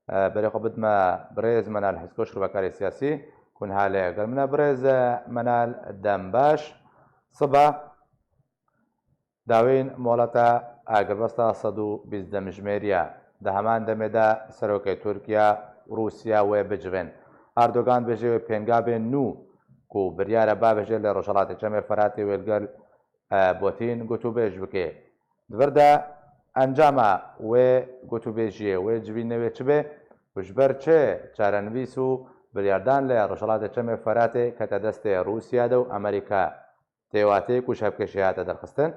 e, berê xwe bidime birêz Menal Hizko, şirvekarê siyasî, ku niha li gel min e. Birêz, e, Menal, dem baş. Sibe dawîn molata agirbesta sed û bîst demjimêriye. Di heman demê de serokê Tirkiye, Rûsya wê bicivin. Erdogan dibêje wê pêngavên nû ku biryar e bavêje li Rojhilatê Çemê Feratê wê li gel, e, Putin gotûbêj bike. Di vir de encama wê gotûbêjiyê, wê civînê wê çi be û ji ber çi çarenivîs û biryardan li Rojhilatê Çemê Feratê kete destê Rûsya de û Amerîka? Tê watê ku ji hevkêşê hate derxistin.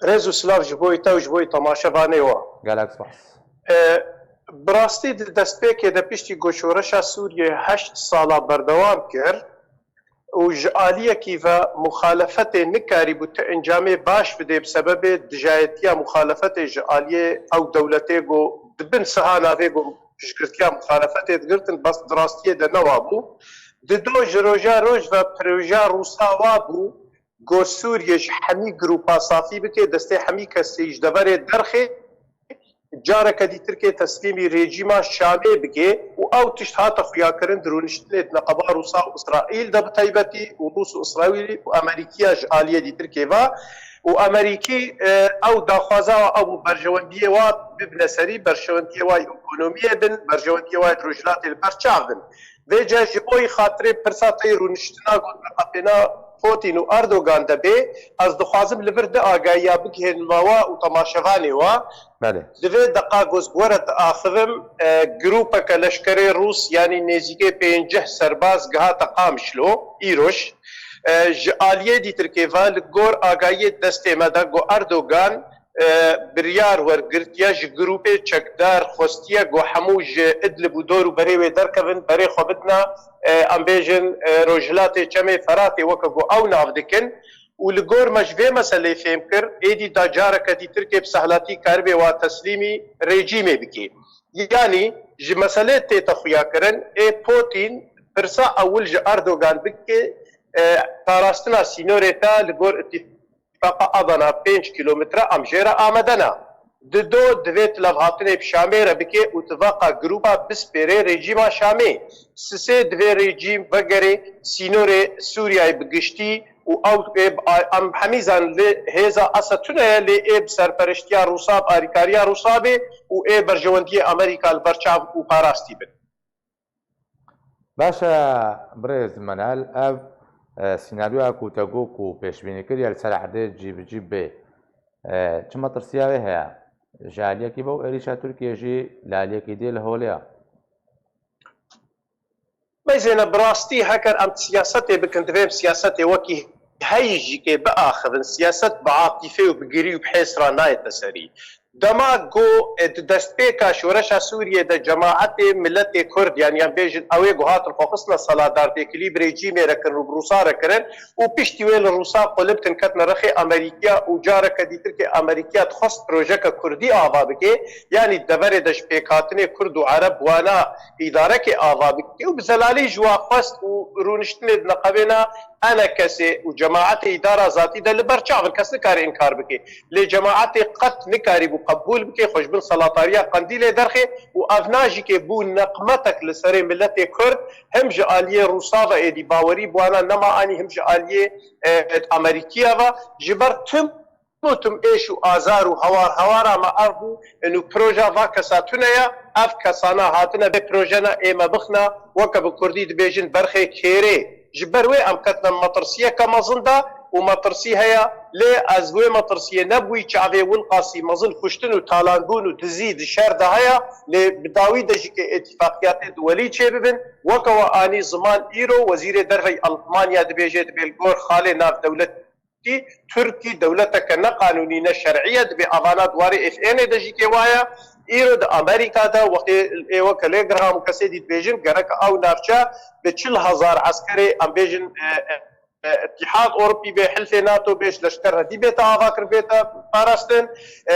Rêz û silav ji bo te û ji bo temaşevanê we. Gelek spas. E, bi rastî di destpêkê de piştî ku şoreşa Sûriyê heşt sala berdewam kir û ji aliyekî ve muxalefetê nikarîbû ti encamê baş bidê bi sebebê dijayetiya muxalefetê ji aliyê ew dewletê ku di bin siha navê ku piştgirtiya muxalefetê digirtin, bes di rastiyê de ne wa bû. Dido ji roja roj ve proja Rûsa wa bû ku Sûriyê ji hemî grûpa safî bike, destê hemî kesê ji deverê derxê, careke dîtirkê teslîmî rejîma Şamê bike û ew tişt hate xuyakirin di rûniştinê di neqeba Rûsa û Îsraîl de bi taybetî û Rûs û Îsraîlî û Amerîkiya ji aliyê dîtirkê ve û Amerîkî, e, ew daxwaza wa ew berjewendiyê wa bibine serî, berjewendiyê wa ekonomiyê bin, berjewendiyê wa rojhilatê li ber çav bin. Vêca ji bo xatirê pirsa te yê rûniştina ku di qepêna Putin û Erdogan de bê, ez dixwazim li vir di agahiya bigihênim wa û temaşevanê wa. Belê. Di vê deqa ku ez bi we re diaxivim, e, grûpeke leşkerê Rûs, yanî nêzîkê pêncî serbaz gihate Qamişlo, îroj. E, ji aliyê dîtirkê ve li gor agahiyê destê me de ku Erdogan e, biryar wergirtiye ji grûpê çekdar xwestiye ku hemû ji Idlib û dor û berê wê derkevin, berê xwe bidina, e, em bêjin, e, Rojhilatê Çemê Feratê weke ku ew nav dikin û li gor me ji vê meselê fêm kir, êdî da careke dîtirkê bi sehlatî karibê wa teslîmî rejîmê bikê. Yanî ji meselê tête xuyakirin, ê Putin pirsa ewil ji Erdogan bike, e, parastina sînorê te li gor îtîfaqa Adana pênc kîlometre em jê re amade ne. Dido divê tu levhatinê bi Şamê re bike û tu veqa grûpa bispêrê rejîma Şamê. Sisê divê rejîm vegerê sînorê Sûriyeyê bi giştî û ew ê, em hemî zanin lê hêza Esed tune ye, lê ê bi serpereştiya Rûsa, bi alîkariya Rûsa bê û ê berjewendiyê Amerîka li ber çav û parastî bin. Baş e, birêz Menel, ev e, sînaryoya ku te got ku pêşbînî kiriye li ser erdê cî bi cî bê. E, çi metirsiya wê heye? Ji aliyekî be û êrîşa Tirkiyê jî li aliyekî dê li holê ye. Meyzêne bi rastî heker em siyasetê bikin, divê em siyasetê wekî heyî jî kê biaxivin. Siyaset bi atîfê û bi girî û bi hês re nayête serî. Dema ku, e, di destpêka şoreşa Sûriyê de cemaetê, miletê Kurd, yanî em bêjin ew ê ku hatin xwe xistine seladar têkilî bi rejîmê re kirin û bi Rûsa re kirin û piştî wê li Rûsa qulib tin ketine rexê Amerîkiya û careke dîtir kê Amerîkiya dixwest projeke Kurdî ava bike, yanî deverê de ji pêkhatinê Kurd û Ereb wana îdarekê ava bike û bi zelalî ji wa xwest û rûniştinê di neqebêna enekesê û cemaetê îdara zatî de li ber çav in, kes nikare înkar bike. Lê cemaetê qet nikarîbû qebûl bike xwe ji bin selatariya Qendîlê derxê û ev na jî kê bû neqmetek li serê miletê Kurd, him ji aliyê Rûsa ve êdî bawerî bi wana nema anî him ji aliyê, e, Amerîkiya ve ji ber tim û tim êş û azar û hewar hewara me ev bû, û proja va kesa tune ye, ev kesana hatine vê projena ê me bixna, weke bi kurdî dibêjin berxê kêrê. Ji ber wê em ketine metirsiyeke mezin de û metirsî heye, lê ez wê metirsiyê nebûyî çavê Wilqasî mezin kuştin û talanbûn û dizî di şer de heye, lê bi dawî de jî kê îtîfaqiyatê duwelî çêbibin, weke we anî ziman îro Wezîrê Derve yê Elmanya dibêje, dibê li gor xalê navdewlet Tirkî, Tirkî dewleteke ne qanûnî ne şer'î ye, dibê avana di warê F N'ê de jî kê waye. Îro di Amerîka de wextê ê weke lê Graham û kesê dî dibêjin gerek ew navçe bi çil hezar eskerê em bêjin, e, e, e, Îtîhad Ewropî bê, Hilfê NATO bê, ji leşker re dî bête avakirin, bête parastin. E,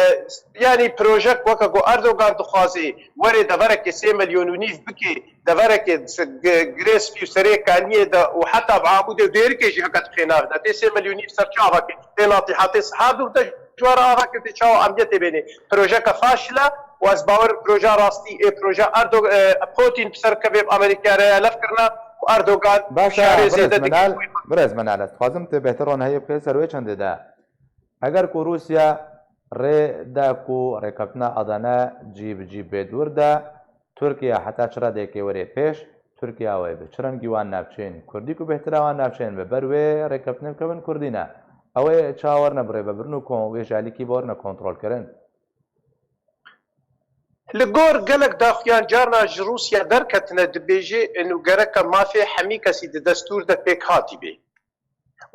yanî projek weke ku Erdogan dixwazê were deverekê sê milyon û nîv bikê, deverekê di se-, gi-, Girê Spî û Serê Kaniyê de û heta bi Amûdê û Dêrikê jî heke dixê nav de. Tê sê milyon nîv ser çi ava kir? Tê Natîhatê Sihar dûr de ji we re ava kir, tê çawa em yê tê bênê? Projeke faşil e û ez bawer im proja rastî ê proja Erdo-, e, Putin bi ser kevê bi Amerîkaya re ye lef kirine û Erdogan Baş e, şarê birêz zêde dike. Menal, birêz Menal, ez dixwazim tu bêhtir ronahiyê bikî ser wê çendê de. Eger ku Rûsya rê de ku rêkeftina Adana cî bi cî bê dûr de, Tirkiye heta çi redekê were pêş, Tirkiye wê bi çi rengî wan navçeyên kurdî ku bêhtira wan navçeyên bi ber wê rêkeftinê bikevin kurdî ne. Ew ê çawa werine birêvebirin û kon-, wê ji alîkî ve werine kontrolkirin? Li gor gelek daxuyan carna ji Rûsya derketine dibêje, û gereke mafê hemî kesî di destûr de pêk hatî bê.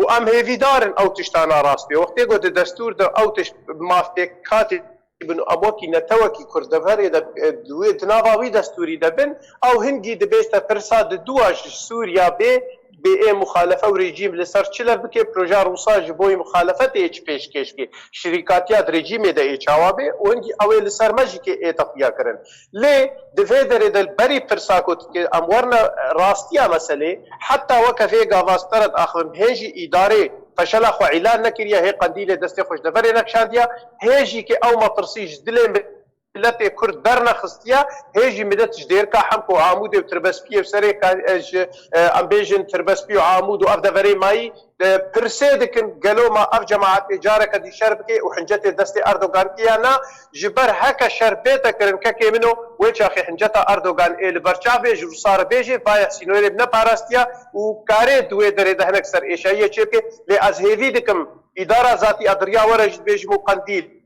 Û em hêvîdar in ew tiştana rast bê. Wextê ku di destûr de ew tişt maf pêk hatî bin û em wekî netewekî Kurd deverê de, e, di wê, di nava wî destûrî de bin, ew hingî dibêjte pirsa di dûa ji Sûriya bê, bê ê muxalefe û rejîm li ser çi lev bike, proja Rûsa ji bo yê muxalefetê ê çi pêşkêş bike, şirîkatiya di rejîmê de ê çawa bê û hingî ew ê li ser me jî kê ê tepiya kirin. Lê di vê derê de berî pirsa ku em werine rastiya meselê, heta weke vê gava stere diaxivim, hê jî îdarê feşela xwe îlan nekiriye, hê qendîlê destê xwe ji deverê nekişandiye, hê jî kê ew metirsî ji dilê miletê Kurd dernexistiye, hê jî milet ji Dêrika Hemko, Amûdê û Tirbespiyê û serê ka-, e, ji, e, em bêjin Tirbespî û Amûd û ev deverê mayî, e, pirsê dikin, gelo ma ev cemaetê careke dî şer bike û hincetê destê Erdogan bike ya na? Ji ber heke şer bête kirin, kekê min o, wê çaxê hinceta Erdogan ê li ber çav bê, ji Rûsa re bêjê, vaya sînorê bi neparastiya û karê di wê derê de hinek ser êşayiyê çêbike. Lê ez hêvî dikim, îdara zatî a diriya were jî dibêjim û Qendîl.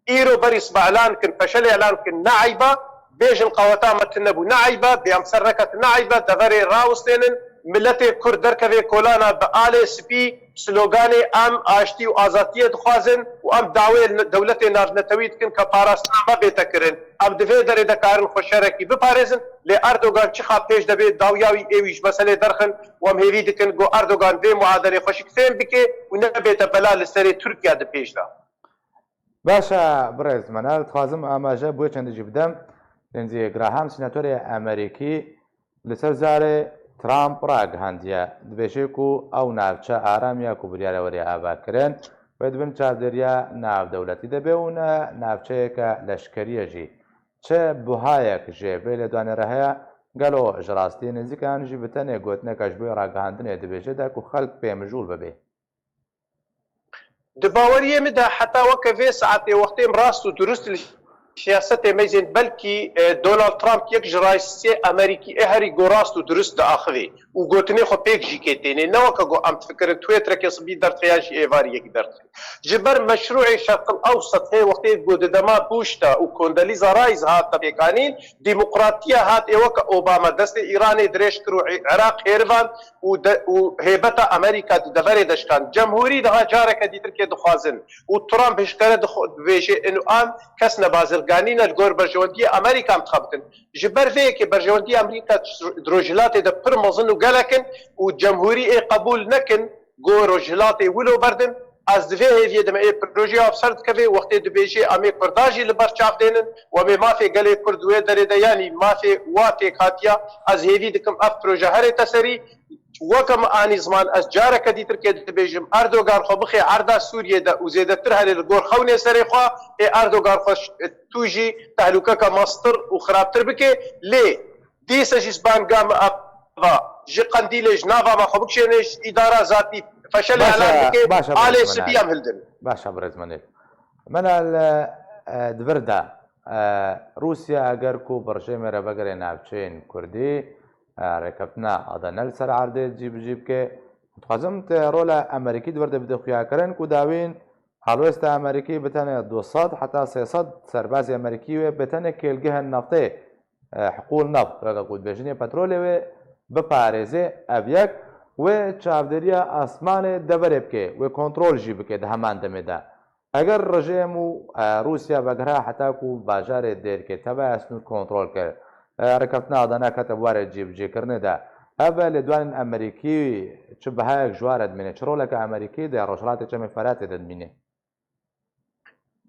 Îro berî siba elan kin, peşelê elan kin, ne eyba, bêjin qaweta me tune bû, ne eyba, bê em ser neketin, ne eyba, deverê rawistênin, miletê Kurd derkeve kolana bi alê spî, sloganê em aştî û azatiyê dixwazin û em dawê dewletê navnetewî dikin ke parastina me bête kirin. Em di vê derê de karin xwe şerekî biparêzin, lê Erdogan çiqa pêş de bê dawiya wî ê wî ji meselê derxin û em hêvî dikin ku Erdogan vê muadelê xweşik fêm bike û nebête bela li serê Tirkiye di pêş de. Baş e, birêz Menal, dixwazim amaje bi wê çendê jî bidem. Lindsey Graham, senatorê Amerîkî, li ser zarê Trump ragihandiye, dibêje ku ew navçe aram ya ku biryare were avakirin, wê di bin çavdêriya navdewletî de be û ne navçeyeke leşkerî ye jî. Çi buhayek ji vê lêdanê re heye? Gelo ji rastiyê nêzîk e yan jî bi tenê gotineke ji bo ragihandinê dibêje de ku xelk pê mijûl bibe? Di baweriyê min de heta weke vê saetê wextê em rast û durust li siyasetê meyzên belkî, e, Donald Trump yek ji raîsê Amerîkî ê herî ku rast û durust diaxivê û gotinê xwe pêk jî kê tênê. Ne weke ku em difikirin twêtrekê sibî derdixê yan jî êvarî yekî derdixê. Ji ber meşrûê Şerqil Ewsat hê wextê ku di dema Bush de û Condoleezza Rice hate pêkanîn, demokratiya hat ê weke Obama destê Îranê dirêj kir û Î-, Iraq hêrivand û de-, û hêbeta Amerîka di deverê de şikand. Cemhûrî daha careke dîtir kê dixwazin û Trump hişkere dixwe-, dibêje, inu an kes ne bazirganî ne li gor berjewendiyê Amerîka em dixebitin. Ji ber vê yekê berjewendiyê Amerîka di Rojhilatê de pir mezin û gelek in û cemhûrî ê qebûl nekin ku Rojhilatê wilo berdin. Ez di vê hêviyê de me ê projeya bi ser dikeve, wextê dibêje em ê Kurda jî li ber çav dênin û em ê mafê gelê Kurd wê derê de, yanî mafê wa pêk hatiya, ez hêvî dikim ev proje herête serî. Weke min anî ziman, ez careke dîtir kê dibêjim, Erdogan xwe bixê erda Sûriyê de û zêdetir herê li gor xewnê serê xwe, ê Erdogan xwe ş-, tu jî tehlûkeke mestir û xirabtir bike. Lê dîse jî sibanga min ev e, ji Qendîlê, ji nava me xwe bikişêne, ji îdara zatî feşelê Baş e, elan bike, baş e, alê birêz sibî Menal. Em hildin. Baş e, birêz Menal. Menal, e, e, di vir de, e, Rûsya eger ku bi rejêmê re vegere navçeyên Kurdî, e, rêkeftina Adana li ser erdê cî bi cî bike, dixwazim te rola Amerîkî di vir de bide xuyakirin ku dawîn helwesta Amerîkî bi tenê du sed heta sê sed serbazê Amerîkî wê bi tenê kêlgehên neftê, e, hiqûl neft, weke ku dibêjin ê petrolê wê biparêze, ev yek, wê çavdêriya asmanê deverê bike, wê kontrol jî bike di heman demê de. Eger rejêm û, e, Rûsya vegera heta ku bajarê Dêrkê teva ya snûr kontrol kir, e, rêkeftina Adana kete warê cîbicîkirinê de, ev lêdwanên Amerîkî çi bihayek ji wa re dimîne, çi roleke Amerîkî di Rojhilatê Çemê Feratê de dimîne?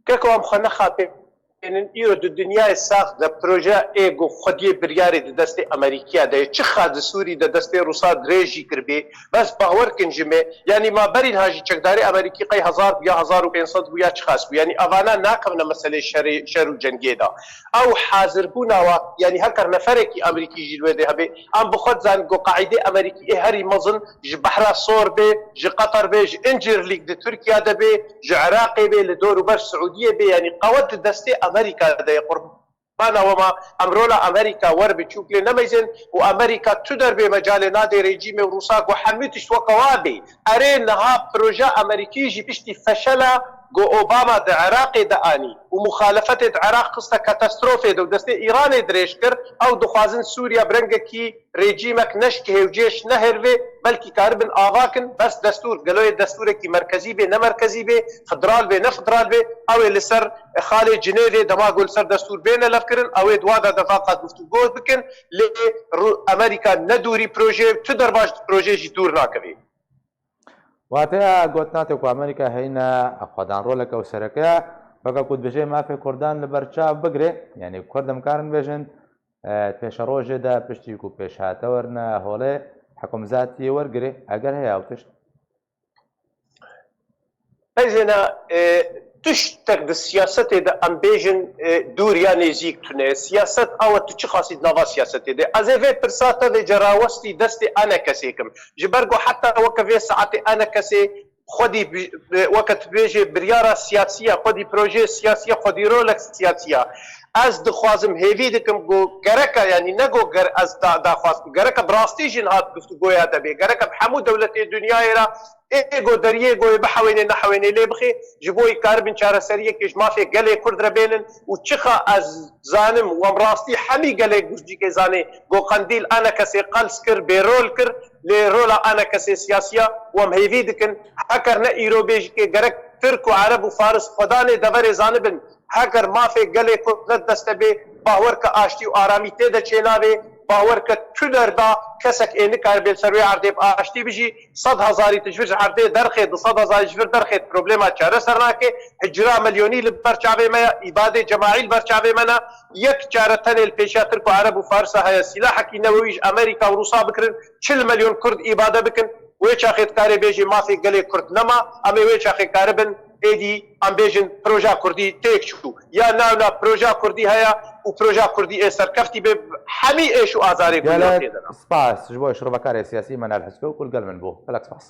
Keko em xwe nexapênin, îro di dinyayê sax de proje ê ku xwediyê biryarê di destê Amerîkiya de ye. Çixa di Sûrî de destê Rûsa dirêj jî kiribê, bes bawer kin ji me, yanî ma berî niha jî çekdarê Amerîkî qey hezar bû ya hezar û pênc sed bû ya çiqas bû. Yanî evana nakevne meselê şerê, şer û cengê de. Ew hazirbûna wa, yanî heker neferekî Amerîkî jî li wê de hebe, em bi xwe dizanin ku qaîdê Amerîkî ê herî mezin ji Behra Sor be, ji Qatar be, ji Incirlîk di Tirkiye de be, ji Iraqê be, li dor û ber Siûdiyê be, yanî qewet di destê Amerîka de ye. Qurbana we ma em rola Amerîka wer bi çûk lê nemeyzên û Amerîka tu derbê mecalê nadê rejîmê û Rûsa ku hemû tişt weke wa bê. Erê niha proje Amerîkî jî piştî feşela ku Obama di Iraqê de anî û muxalefetê di Iraq xiste katastrofê de û destê Îranê dirêj kir, ew dixwazin Sûriya bi rengekî rejîmek neşkihê û cêş nehêrve, belkî karibin ava kin, bes destûr, gelo yê destûrekî merkezî bê, ne merkezî bê, federal bê, ne federal bê, ew ê li ser xalê Cinêvê dema ku li ser destûr bê nelevkirin, ew ê di wa de defa qet guftûgo bikin, lê Ru-, Amerîka ne dûrî projê, tu derbaş projê jî dûr nakevê. Wateya gotina te ku Amerîka heyne xwedan roleke û sereke ye, weke ku dibêje mafê Kurdan li ber çav bigire, yanî Kurd em karin bêjin, e, pêşerojê de piştî ku pêşhate werine holê, hekumzatiyê wergire, eger heye ew tişt? Peyzêna, e, tiştek di siyasetê de em bêjin, e, dûr ya nêzîk tune. Siyaset awe tu çi xasî di nava siyasetê de? Ez ê vê pirsa te vê cerawestî destê enekesê kim. Ji ber ku heta weke vê saetê enekesê xwedî bi-, bi-, weke tu bêjê biryara siyasiya, xwedî projeyê siyasiya, xwedî rolek siyasiya. Ez dixwazim, hêvî dikim ku gereke, yanî ne ku ger-, ez da-, daxwaz ku gereke bi rastî jî niha guftûgoya de bê. Gereke bi hemû dewletê dinyayê re ê ku deriyê ku ê bihewênê nehewênê lê bixê, ji bo karibin çareseriyekê ji mafê gelê Kurd re bênin û çiqa ez zanim û em rastî hemî gelê Gurcîkê zanê ku Qendîl enekesê qels kir, bêrol kir, lê rola enekesê siyasiya û em hêvî dikin, heker ne îro bêjikê gerek Tirk û Ereb û Faris xwedanê deverê zanibin, heker mafê gelê Kurd ne deste bê, bawer ke aştî û aramî tê de çênabê, Bawer ke tu derda kesek ê nikaribe li ser wê erdê bi aştî bijî, sed hezarî tu ji vir ji erdê derxê, du sed hezarî ji vir derxê problema çareser nake. Hicra milyonî li ber çavê me ye, îbadê cemaî li ber çavê me ne. Yek çare tenê li pêşiya Tirk û Ereb û Farisa heye, sîlahekî newewî ji Amerîka û Rûsa bikirin, çil milyon Kurd îbade bikin. Wê çaxê dikarê bêjê mafê gelê Kurd nema, em ê wê çaxê karibin êdî em bêjin proja Kurdî têk çû. Ya navna proja Kurdî heye û proja Kurdî ê serkeftî bê, hemî êş û azarê Kurdiyan Gelek tê de ne. Spas ji bo şrovekarê siyasî Menal Hisko ku li gel min bû. Gelek spas.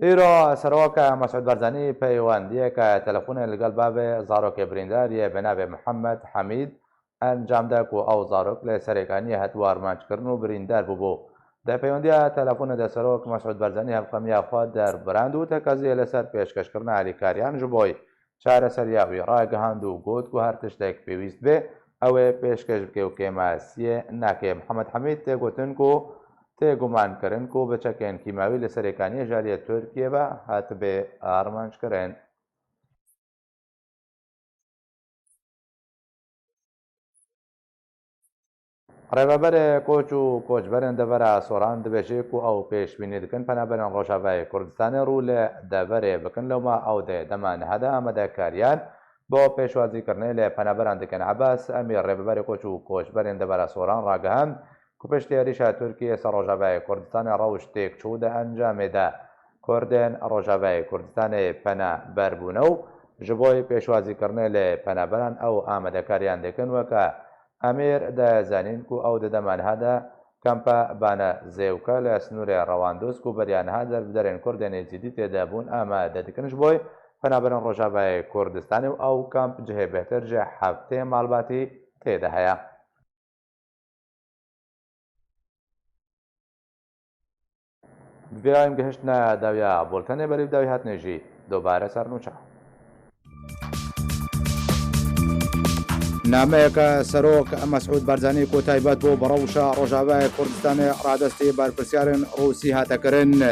Îro Serok Mesûd Barzanî peywendiyeke telefonê li gel bavê zarokê birîndar yê bi navê Mihemed Hemîd encam da ku ew zarok li Serêkaniyê hatiye armanckirin û birîndar bûbû. Di peywendiya telefonê de Serok Mesûd Barzanî hevqemiya xwe derbirand û tekeziyê li ser pêşkêşkirina alîkariyan ji bo çareseriya wî ragihand û got ku her tiştek pêwîst be, ew ê pêşkêş bike û kêmasiyê nake. Mihemed Hemîd tê gotin ku tê guman kirin ku bi çekên kîmawî li Serêkaniyê ji aliyê Tirkiyê ve hatibe armanckirin. Rêveberê Koç û Koçberên Devera Soran dibêje ku ew pêşbînî dikin penaberên Rojavayê Kurdistanê rû li deverê bikin, lewma ew dê dema niha de amadekariyan bo pêşwazîkirinê li penaberan dikin. Ebas Emîr, rêveberê Koç û Koçberên Devera Soran ragihand ku piştî êrîşa Tirkiyê ser Rojavayê Kurdistanê rewş têk çû di encamê de Kurdên Rojavayê Kurdistanê penaber bûne û ji bo pêşwazîkirinê li penaberan ew amadekariyan dikin. Weke Emîr da zanîn ku ew di dema niha de kampa Bane Zêwke li sînorê Rewandûs ku beriya niha derbederên Kurdên Êzîdî tê de bûn amade dikin ji bo penaberên Rojavayê Kurdistanê û ew kamp cihê bêhtir ji heftê malbatî tê de heye. Bi vê em gihiştine dawiya bultenê, berî bi dawî hatinê jî dobare ser nûça. Nameyeke Serok Mesûd Barzanî ku taybet bû bi rewşa Rojavayê Kurdistanê radestî berpirsiyarên Rûsî hate kirin.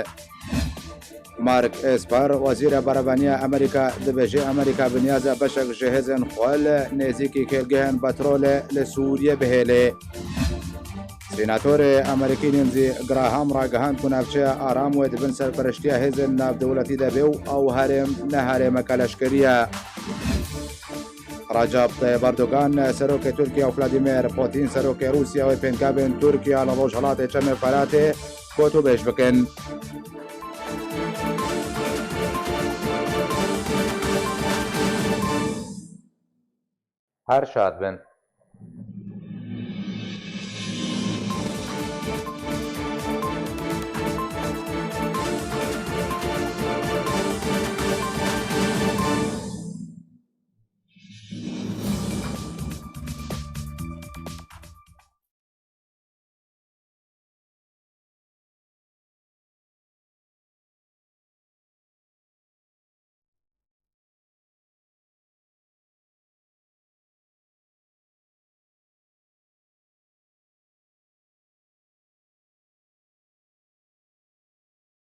Mark Esper, wezîra berevaniya Amerîka, dibêje Amerîka bi niyaz e beşek ji hêzên xwe li nêzîkî kêlgehên petrolê li Sûriyê bihêle. Senatorê Amerîkî Lindsey Graham ragihand ku navçeya aram wê di bin serperiştiya hêzên navdewletî de bê û ew herêm ne herêmeke leşkerî ye. Recep Tayyip Erdogan, serokê Tirkiye, û Vladimir Putin, serokê Rûsya, wê pêngavên Tirkiye li Rojhilatê Çemê Feratê gotûbêj bikin. Her şad bin.